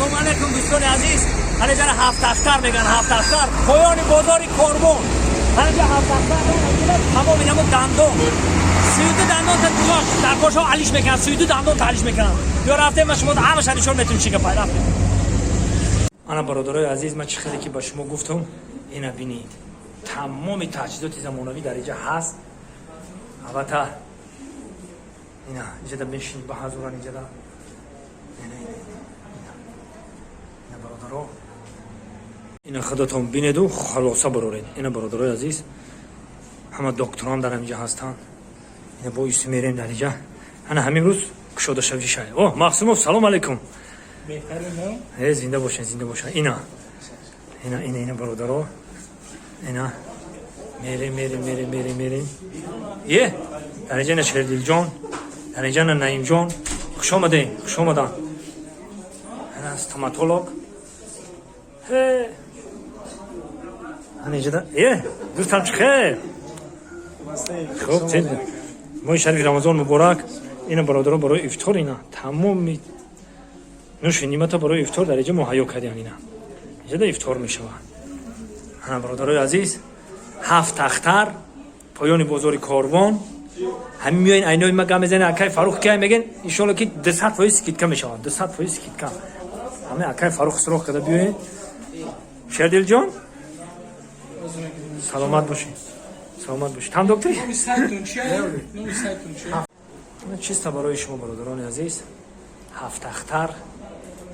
Салом алейкум, дӯстони азиз. Ҳанеҷара Ҳафтахтар меган, Ҳафтахтар, поёни бозори Корвон. Ҳанеҷа Ҳафтахтар тамом инамо дандон. 32 дандон та гузошт, дар кошо алиш мекунанд, 32 дандон та алиш мекунанд. Ё рафтем, ма шумо ҳамаша нишон метум чӣ гапай, рафтем. Ана, бародарои азиз, ман чӣ хеле ки ба шумо гуфтам, ина бинед. Тамоми таҷҳизоти замонавӣ дар инҷа ҳаст. Албатта, ина инҷада мешинӣ ба ҳазуран инҷада. Ина, ина, ина. Ина, бародаро. Ина худатон бинеду халоса бароред. Ина, бародарои азиз, ҳама докторон дар инҷа ҳастанд. Ина бо исм мерем дар инҷа. Ана ҳамин рӯз кушода шавишай. О, Махсумов, салом алейкум. Э, зинда бошен, зинда бошен. Ина. Ина, ина, ина, бародаро. Ина. Мерем, мерем, мерем, мерем, мерем. Е, дар инҷа ина Шердилҷон, дар инҷа ина Наимҷон. Хуш омадем, хуш омадан. Ана стоматолог. Э. Ана инҷа е, дӯстам, чӣ хел? Хуб, моҳи шарифи Рамазон муборак. Ина, бародаро, барои ифтор ина тамоми нӯши нимата барои ифтор дар инҷа муҳайё кардем ина. Инҷа ифтор мешавад. Ана, бародарои азиз, Ҳафт Ахтар, поёни бозори Корвон. Ҳамин миёин, айнои ма гап мезанед, акай Фарух кия мегӯен, иншоалло ки 200% скидка мешавад, 200% скидка. Ҳамин акай Фарух суроғ карда биёед. Шердилҷон, саломат бошед, саломат бошед. Там доктори? Чиста барои шумо, бародарони азиз, Ҳафтахтар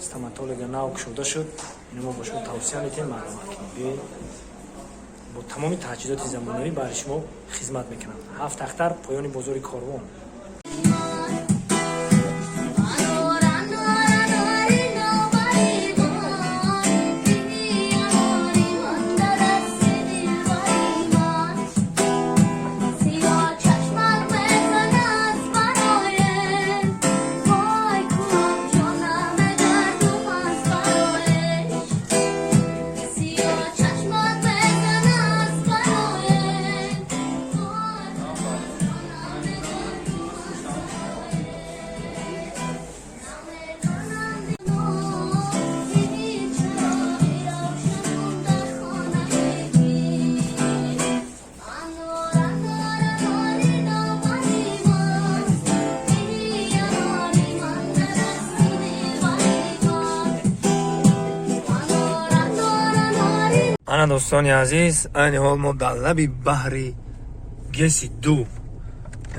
стоматология нав кушода шуд. Ино мо бо шумо тавсия метиҳем, марҳамат кунед, биёед, бо тамоми таҷҳизоти замонавӣ барои шумо хизмат мекунанд. Ҳафтахтар, поёни бозори Корвон. Ана, дӯстони азиз, айни ҳол мо дар лаби баҳри ГЭСи ду,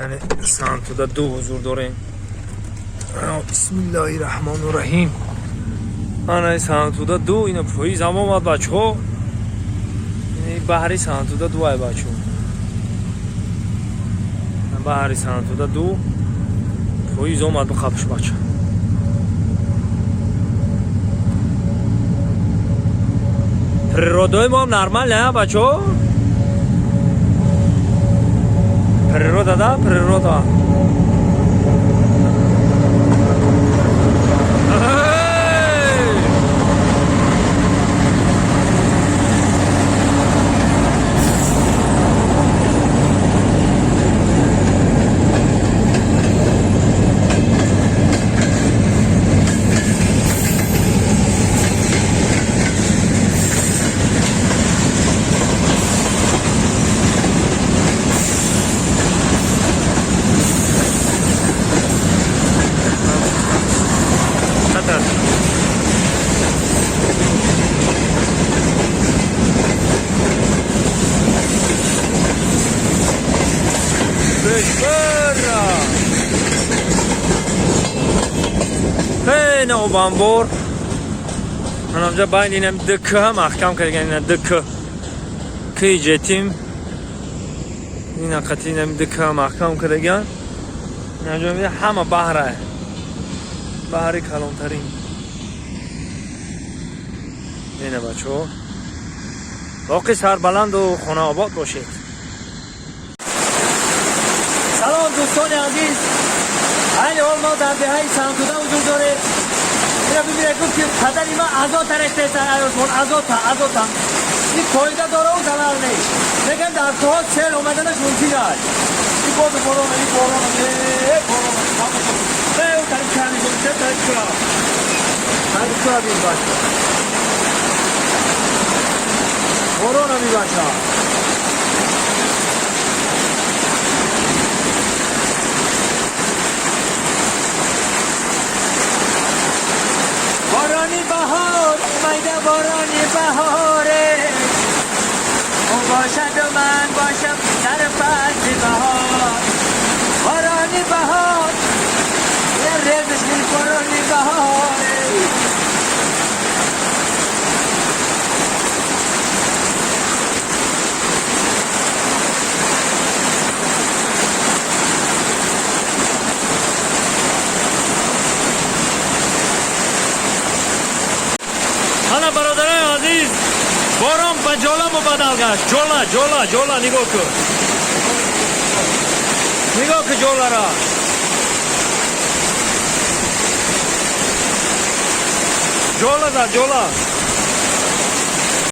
яъне Саҳантуда ду ҳузур дорем. Бисмиллоҳи раҳмону раҳим. Ана Саҳантуда ду, ина поизам омад, бачаҳо. Баҳри Саҳантуда ду ай, бачаҳо, баҳри Саҳантуда ду поиз омад, бихабш, бача. Природои мо нормально, бачаҳо, природа да природа. Бешбара. Хеле обанбор. Анамҷа байни инам ДК маҳкам кардаган, ина ДК. Ки ҷетим. Ина қати инам ДК маҳкам кардаган. Инаҷо ҳама баҳра. Баҳри калонтарин. Ина, бачаҳо. Боқӣ сарбаланду хонаобод бошед. Салом, дӯстони азиз, айни ҳол мо дар деҳаи Саҳантуда ҳузур дорем. Ина бибинед, гуфт ки падари ман азота рехтеса, айосмон азота, азота. Ин фоида дора у залал нест. Лекин дар кӯҳо сел омаданаш мумкин аст. Ин боду борон, ин борон, э, борон, э, тариқ чанд, се тариқ. Сар бин бача. Борона би бача. Борони баҳор омада, борони баҳоре, ӯ бошад ва ман бошам сар фасли баҳор. Борони баҳор я резаш мин, борони баҳоре. Ҳана, бародарои азиз, борон ба ҷола мубаддал гашт. Ҷола, ҷола, ҷола, нигоҳ кун, нигоҳ кун ҷолара. Ҷола да ҷола.